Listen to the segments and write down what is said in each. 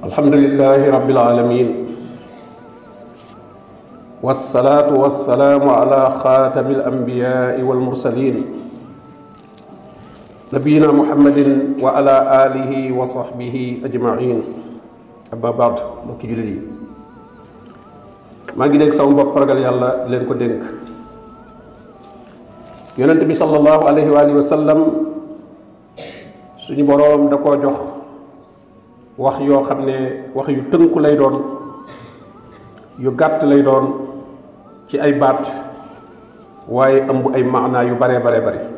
alhamdulillahi rabbil alamin wassalatu wassalamu ala khatamil anbiya'i wal mursalin nabiyina muhammadin wa ala alihi wa sahbihi ajma'in amma ba'd mbokki jullit yi maa ngi dénk sama bopp ragal yàlla leen ko dénk yonent bi sallallahu alayhi wa alihi wa sallam suñu boroom da koo jox wax yoo xam ne wax yu tënku lay doon yu gàtt lay doon ci ay baat waaye ëmb ay maanaa yu bare bare bare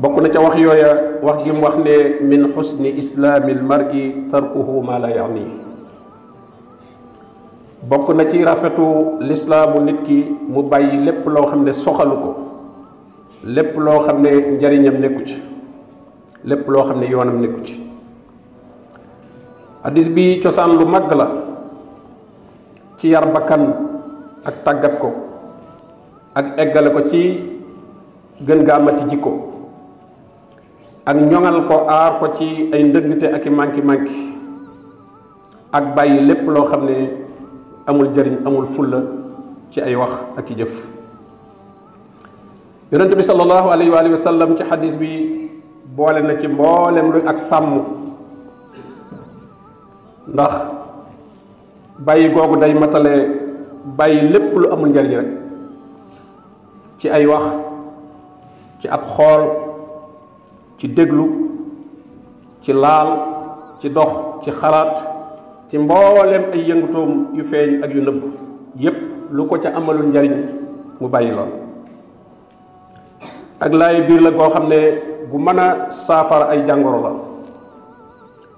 bokk na ca wax yooya wax gi mu wax ne min xusni islaamil mar'i tarkuhu ma la yaani bokk na ci rafetu lislaamu nit ki mu bàyyi lépp loo xam ne soxalu ko lépp loo xam ne njariñam nekku ci lépp loo xam ne yoonam nekku ci hadis bi cosaan lu màgg la ci yar bakkan ak tàggat ko ak eggale ko ci gën gaa mati jikko ak ñoŋal ko aar ko ci ay ndëngte ak i manki ak bàyyi lépp loo xam ne amul njëriñ amul fulla ci ay wax ak i jëf yonent bi sallallahu alayhi wa sallam ci hadis bi boole na ci mboolem luy ak sàmm ndax bàyyi googu day matale bàyyi lépp lu amul njariñ rek ci ay wax ci ab xool ci déglu ci laal ci dox ci xalaat ci mbooleem ay yëngutoom yu feeñ ak yu nëbb yépp lu ko ca amalul njariñ mu bàyyi lool ak laay biir la goo xam ne gu mën a saafara ay jàngoro la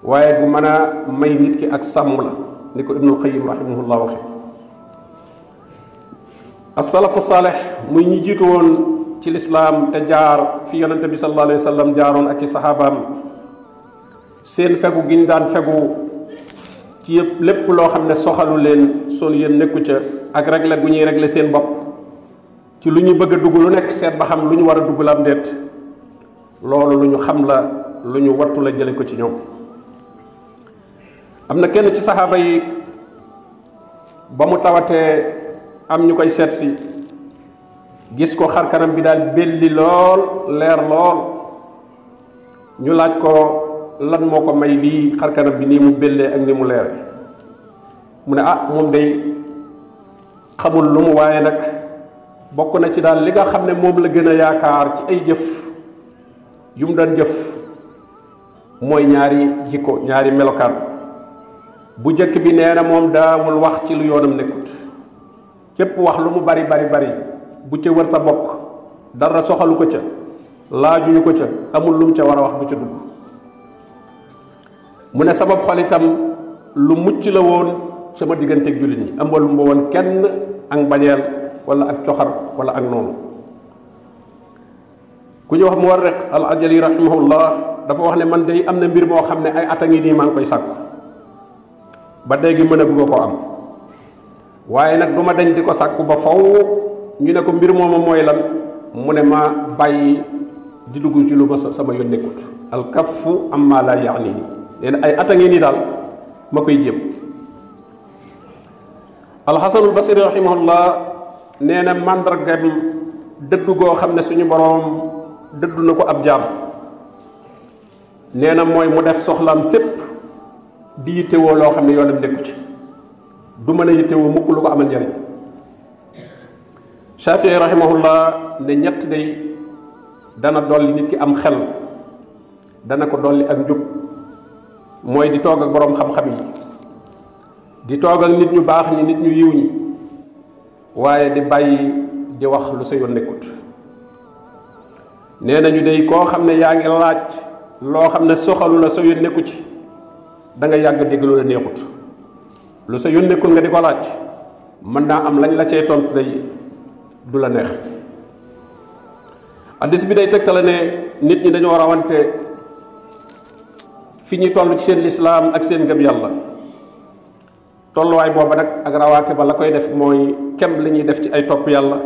waaye gu mën a may nit ki ak sàmm la ni ko ibnul qayyim rahimahullah waxe as-salafu saalih muy ñi jiitu woon ci lislaam te jaar fi yonente bi sallallahu alayhi wa sallam jaaroon ak i saxaabaam seen fegu gi ñu daan fegu ci yëpp lépp loo xam ne soxalu leen son yéen nekku ca ak régler gu ñuy régler seen bopp ci lu ñu bëgg a dugg lu nekk seet ba xam lu ñu war a dugg la am déet loolu lu ñu xam la lu ñu wattu la jële ko ci ñoom am na kenn ci saxaaba yi ba mu tawatee am ñu koy seet si gis ko xar kanam bi daal belli lool leer lool ñu laaj ko lan moo ko may lii xar kanam bi nii mu bellee ak ni mu leere mu ne moom day xamul lu mu waaye nag bokk na ci daal li nga xam ne moom la gën a yaakaar ci ay jëf yu mu daan jëf mooy ñaari jikko ñaari melokaan bu jëkk bi nee na moom daawul wax ci lu yoonam nekkut képp wax lu mu bari bu ca wërta bokk dara soxalu ko ca laajuñu ko ca amul lu mu ca war a wax bu ca dugg mu ne sama xol itam lu mucc la woon sama digganteeg jullit ñi ambalu ma woon kenn ak mbañeel wala ak coxar wala ak noonu ku ñu wax Muwarriq al Ajali rahimahullah dafa wax ne man day am na mbir moo xam ne ay at a ngi nii maa ngi koy sàkku ba léegi mën a guma ko am waaye nag du ma dañ di ko sàkku ba faw ñu ne ko mbir mooma mooy lan mu ne ma bàyyi di dugg ci lu ma sama yoon nekkut al kaffu amma la yaani nee na ay at a ngi nii daal ma koy jéem alxasanul basri rahimahullah nee na màndargam dëddu goo xam ne suñu boroom dëddu na ko ab jaam nee na mooy mu def soxlaam sépp di yittewoo loo xam ne yoonam nekku ci du mën a yittewoo mukk lu ko amal njariñ Shafii rahimahullah ne ñett day dana dolli nit ki am xel dana ko dolli ak njub mooy di toog ak boroom xam-xam yi di toog ak nit ñu baax ñi nit ñu yiw ñi waaye di bàyyi di wax lu sa yoon nekkut nee nañu day koo xam ne yaa ngi laaj loo xam ne soxalu la sa yoon nekku ci da nga yàgg dégg lu la neexut lu sa yoon nekkul nga di ko laaj mën naa am lañ la cay tontu day du la neex hadiis bi day tegtale ne nit ñi dañoo rawante fi ñuy toll ci seen lislaam ak seen ngëm yàlla tolluwaay booba nag ak rawaate ba la koy def mooy kem li ñuy def ci ay topp yàlla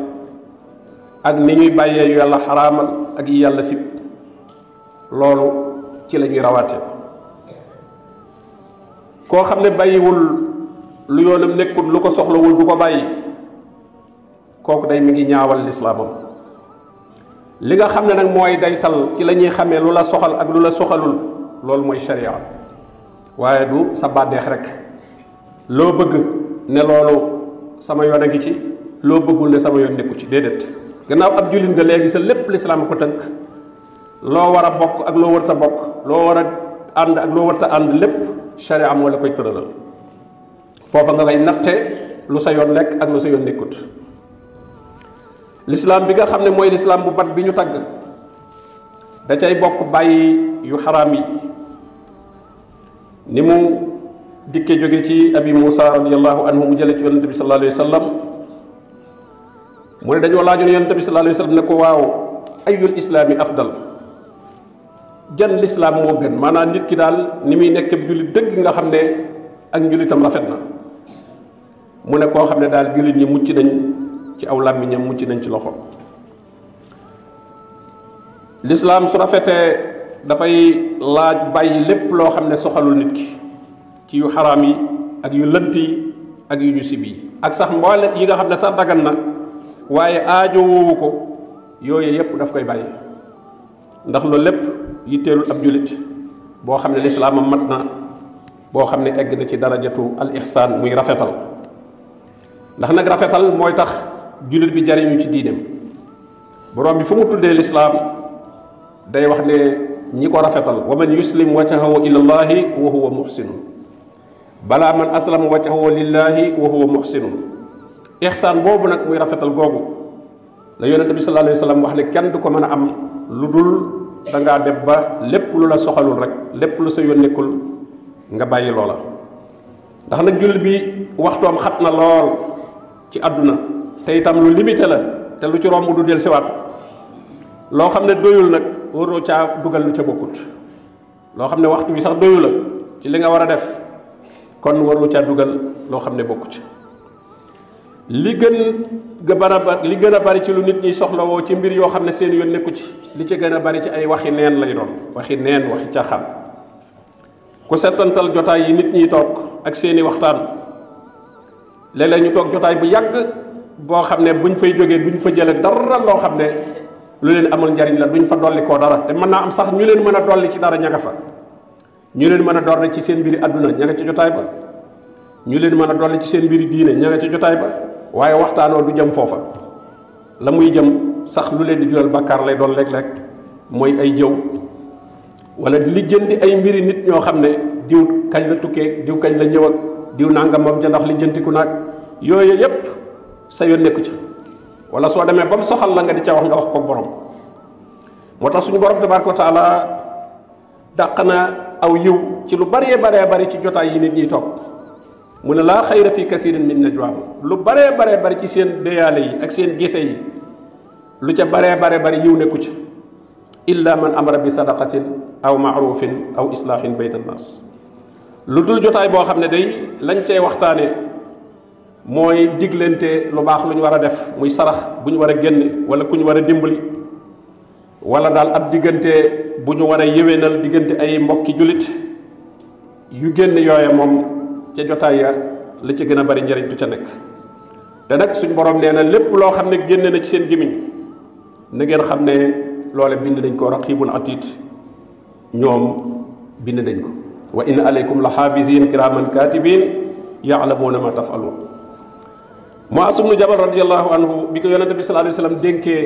ak ni ñuy bàyyee yu yàlla xaraamal ak yi yàlla sib loolu ci la ñuy rawaate koo xam ne bàyyiwul lu yoonam nekkul lu ko soxlawul du ko bàyyi kooku day mi ngi ñaawal lislaamam li nga xam ne nag mooy daytal ci la ñuy xamee lu la soxal ak lu la soxalul loolu mooy sharia waaye du sa bànneex rek loo bëgg ne loolu sama yoon a ngi ci loo bëggul ne sama yoon nekku ci déedéet gannaaw ab jullit nga léegi sa lépp lislaam ko tënk loo war a bokk ak loo warta bokk loo war a ànd ak loo warta ànd lépp sharia moo la koy tëralal foofa nga ngay natte lu sa yoon nekk ak lu sa yoon nekkut l'islam bi nga xam ne mooy l'islam bu bat bi ñu tagg da cay bokk bàyyi yu xaraam yi ni mu dikke jóge ci abi Moussa radiallahu anhu mu jële ci yonente bi sallallahu alayhi wa sallam mu ne dañoo laajoon yonente bi sallallahu alayhi wa sallam ne ko waaw ayul islaami afdal jan lislaam moo gën maanaam nit ki daal ni muy nekk jullit dëgg nga xam ne ak njullitam rafet na mu ne koo xam ne daal jullit ñi mucc nañ ci aw làmmiñam mucc nañ ci loxo lislaam su rafetee dafay laaj bàyyi lépp loo xam ne soxalul nit ki ci yu xaraam yi ak yu lënt yi ak yu ñu sib yi ak sax mboole yi nga xam ne sax dagan na waaye aajo woowu ko yooyu yépp daf koy bàyyi ndax loolu lépp yitteelul ab jullit boo xam ne lislaamam mat na boo xam ne egg na ci darajatu al ihsaan muy rafetal ndax nag rafetal mooy tax jullit bi jariñu ci diineem borom bi fu mu tuddee lislaam day wax ne ñi ko rafetal wa man yuslim wajhahu ila llahi wa huwa muhsinun balaa man aslama wajhahu lillahi wa huwa muhsinun ihsaan boobu nag muy rafetal googu la yonente bi sallallahu alayhi wa sallam wax ne kenn du ko mën a am lu dul da ngaa def ba lépp lu la soxalul rek lépp lu sa yoon nekkul nga bàyyi loola ndax nag jullit bi waxtoom xat na lool ci àdduna te itam lu limité la te lu ci romb du del siwaat loo xam ne doyul nag waroo caa dugal lu ca bokkut loo xam ne waxtu bi sax doyu la ci li nga war a def kon waroo caa dugal loo xam ne bokku ci li gën a bari ci lu nit ñi soxlawoo ci mbir yoo xam ne seen yoon nekku ci li ci gën a bari ci ay waxi neen lay doon waxi neen waxi caaxaan ku settantal jotaay yi nit ñi toog ak seeni waxtaan léeg-léeg ñu toog jotaay bu yàgg boo xam ne buñ fay jógee duñ fa jële dara loo xam ne lu leen amal njariñ la duñ fa dolli koo dara te mën naa am sax ñu leen mën a dolli ci dara ña nga fa ñu leen mën a dolli ci seen mbiri àdduna ña nga ci jotaay ba ñu leen mën a dolli ci seen mbiri diine ña nga ci jotaay ba waaye waxtaanoo du jëm foofa la muy jëm sax lu leen di jural bàkkaar lay doon léeg-léeg mooy ay jëw wala di lijjanti ay mbiri nit ñoo xam ne diw kañ la tukkee diw kañ la ñëw ak diw nangam moom ca ndax lijjantiku naag yooyu yépp sa yoon nekku ci wala soo demee ba mu soxal la nga di ca wax nga wax ko borom moo tax suñu borom tabaaraka wa taala dàq na aw yiw ci lu baree bari ci jotaay yi nit ñiy toog mu ne laa xayra fi kasirin min najwaahum lu baree bari ci seen déyaale yi ak seen gise yi lu ca baree bari yiw nekku ci illa man amara bi sadaqatin aw maarufin aw islaahin bayna annaas lu dul jotaay boo xam ne day lañ cay waxtaane mooy diglante lu baax lu ñu war a def muy sarax bu ñu war a génne wala ku ñu war a dimbali wala daal ab diggante bu ñu war a yéwénal diggante ay mbokki jullit yu génn yooye moom ca jotaay ya la ca gën a bari njëriñ tu ca nekk te nag suñ borom nee na lépp loo xam ne génne na ci seen gémmiñ na ngeen xam ne loole bind nañ ko raqibun atid ñoom bind nañ ko wa inna alaykum la xaafizin kiraman katibin yaalamuuna ma tafaluun Muaaz ibnu Jabal radiallahu anhu bi ko yonente bi sallallahu alayhi wa sallam dénkee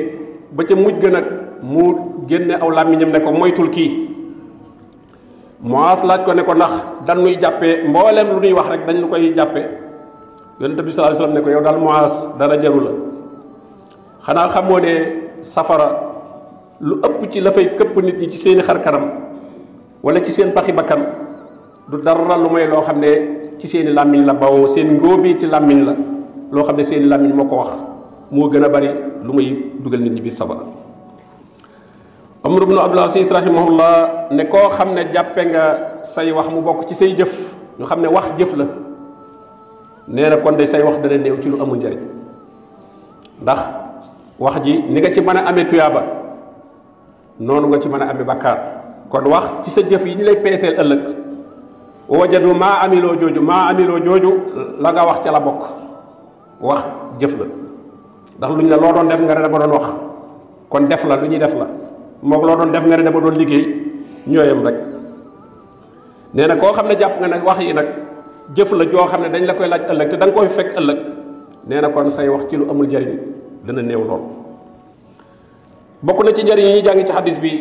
ba ca mujj ga nag mu génne aw làmmiñam ne ko moytul kii Muaaz laaj ko ne ko ndax dañuy jàppee mbooleem lu ñuy wax rek dañ lu koy jàppee yonente bi sallallahu alayhi wa sallam ne ko yow daal Muaaz dara jaru la xanaa xamoo ne safara lu ëpp ci la fay këpp nit ñi ci seeni xar kanam wala ci seen paxi bakkan du dara lu may loo xam ne ci seeni làmmiñ la bawoo seen ngóobi ci làmmiñ la loo xam ne seeni làmmiñ moo ko wax moo gën a bari lu muy dugal nit ñi biir safara Umar ibn Abdul Aziz rahimahullah ne koo xam ne jàppe nga say wax mu bokk ci say jëf ñu xam ne wax jëf la nee na kon de say wax dana néew ci lu amul njariñ ndax wax ji ni nga ci mën a amee tuyaaba noonu nga ci mën a amee bakkaar kon wax ci sa jëf yi ñu lay peeseel ëllëg wajadu maa amiloo jooju la nga wax ca la bokk wax jëf la ndax lu ñu la loo doon def nga ne dama doon wax kon def la lu ñuy def la moom loo doon def nga ne dama doon liggéey ñooyam rek nee na koo xam ne jàpp nga nag wax yi nag jëf la joo xam ne dañ la koy laaj ëllëg te da nga koy fekk ëllëg nee na kon say wax ci lu amul njariñ dana néew lool. bokk na ci njariñ yi ñuy jàng ci xadis bi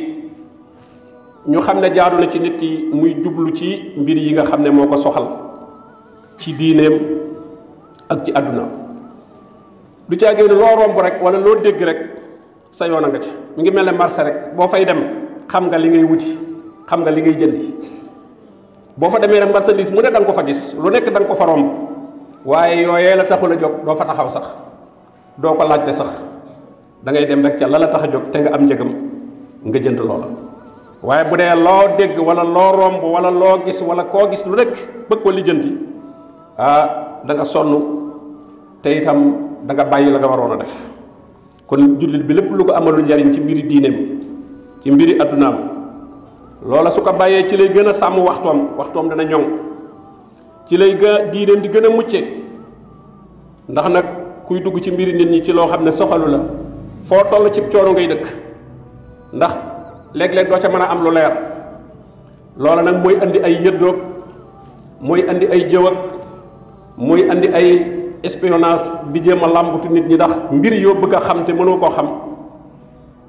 ñu xam ne jaadu na ci nit ki muy jublu ci mbir yi nga xam ne moo ko soxal ci diineem ak ci àdduna du caagee ne loo romb rek wala loo dégg rek sa yoon a nga ci mu ngi mel ne marché rek boo fay dem xam nga li ngay wuti xam nga li ngay jëndi boo fa demee nag marchandise mu ne da nga ko fa gis lu nekk da nga ko fa romb waaye yooyee la taxul a jóg doo fa taxaw sax doo ko laajte sax da ngay dem rek ca la la tax a jóg te nga am njëgam nga jënd loola waaye bu dee loo dégg wala loo romb wala loo gis wala koo gis lu nekk bëgg ko lijjanti da nga sonn te itam da nga bàyyi la nga waroon a def kon jullit bi lépp lu ko amalul njariñ ci mbiri diineem ci mbiri addunaam loola su ko bàyyee ci lay gën a sàmm waxtoom dana ñoŋ ci lay diineem di gën a mucce ndax nag kuy dugg ci mbiri nit ñi ci loo xam ne soxalu la foo toll ci coono ngay dëkk ndax léeg-léeg doo ca mën a am lu leer loola nag mooy andi ay yëddoog mooy andi ay jëwag mooy andi ay espionnage di jéem a làmbutu nit ñi ndax mbir yoo bëgg a xam te mënoo koo xam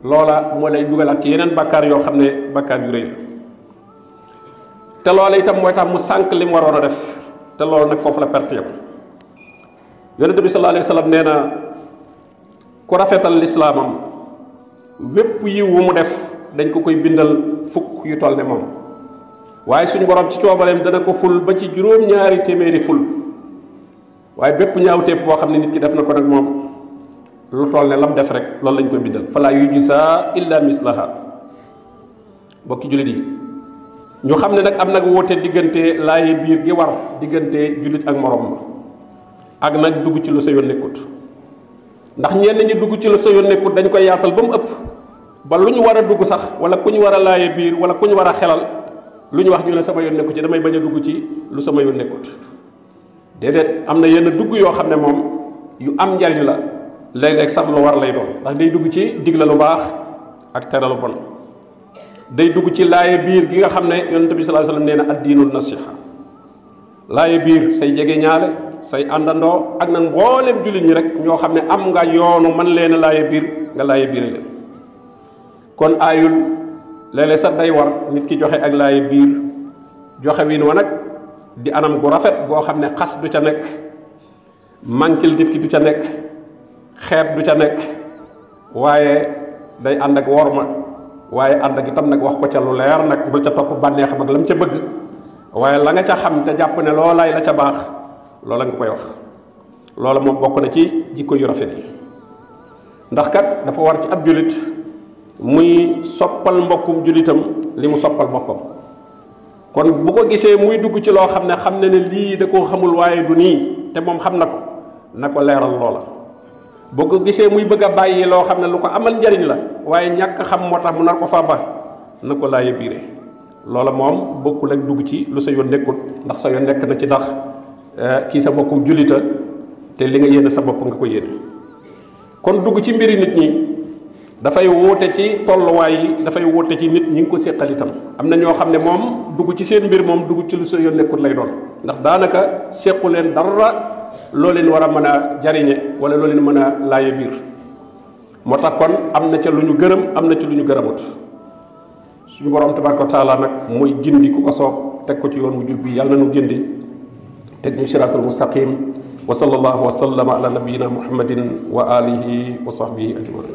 loola moo lay dugalaat ci yeneen bakkaar yoo xam ne bakkaar yu rëy la te loola itam mooy tax mu sànq li mu waroon a def te loolu nag foofu la perte yam yonent bi sallallahu alayhi wa sallam nee na ku rafetal lislaamam wépp yiw wu mu def dañ ko koy bindal fukk yu toll ne moom waaye suñu borom ci coobareem dana ko ful ba ci juróom-ñaari téeméeri ful waaye bépp ñaawteef boo xam ne nit ki def na ko nag moom lu toll ne lam def rek loolu lañ koy bindal falaa yujzaa illa mislaha bokki jullit yi ñu xam ne nag am nag woote diggante laaye biir gi war diggante jullit ak morom ma ak nag dugg ci lu sa yoon nekkut ndax ñenn ñi dugg ci lu sa yoon nekkut dañ koy yaatal ba mu ëpp ba lu ñu war a dugg sax wala ku ñu war a laaye biir wala ku ñu war a xelal lu ñu wax ñu ne sama yoon nekku ci damay bañ a dugg ci lu sama yoon nekkut déedéet am na yenn dugg yoo xam ne moom yu am njariñ la léeg-léeg sax lu war lay doon ndax day dugg ci digle lu baax ak tere lu bon day dugg ci laaye biir gi nga xam ne yonent bi sallallahu alayhi wasallam nee na ad-diinu nasiha laaye biir say jege ñaale say àndandoo ak nag mboolem jullit ñi rek ñoo xam ne am nga yoonu man leen a laaye biir nga laaye biir leen kon aayul léeg-léeg sax day war nit ki joxe ak laaye biir joxe wiin wa nag di anam gu rafet goo xam ne xas du ca nekk mànkil nit ki du ca nekk xeeb du ca nekk waaye day ànd ak worma waaye ànd ak itam nag wax ko ca lu leer nag bul ca topp bànneexam ak la mu ca bëgg waaye la nga ca xam te jàpp ne loolaay la ca baax loola nga koy wax loola moom bokk na ci jikko yu rafet yi ndax kat dafa war ci ab julit muy soppal mbokkum julitam li mu soppal boppam kon bu ko gisee muy dugg ci loo xam ne ne lii da koo xamul waaye du nii te moom xam na ko leeral loola boo ko gisee muy bëgg a bàyyi loo xam ne lu ko amal njariñ la waaye ñàkk xam moo tax mu nar ko fa ba na ko laaye biire loola moom bokkul ak dugg ci lu sa yoon nekkut ndax sa yoon nekk na ci tax kii sa bokkum julita te li nga yéene sa bopp nga ko yéene kon dugg ci mbiri nit ñi dafay wóote ci tolluwaay yi dafay wóote ci nit ñi ngi ko séqal itam am na ñoo xam ne moom dugg ci seen mbir moom dugg ci lu sa yoon nekkut lay doon ndax daanaka séqu leen dara loo leen war a mën a jariñe wala loo leen mën a laaye biir moo tax kon am na ca lu ñu gërëm am na ci lu ñu gërëmut suñu borom tabaraka wa taala nag mooy gindi ku ko soob teg ko ci yoon wu jub bi yàlla na nu gindi teg ñu siraatul mustaqim wa sallallahu wa sallama ala nabiyina muhammadin wa alihi wa sahbihi ajmain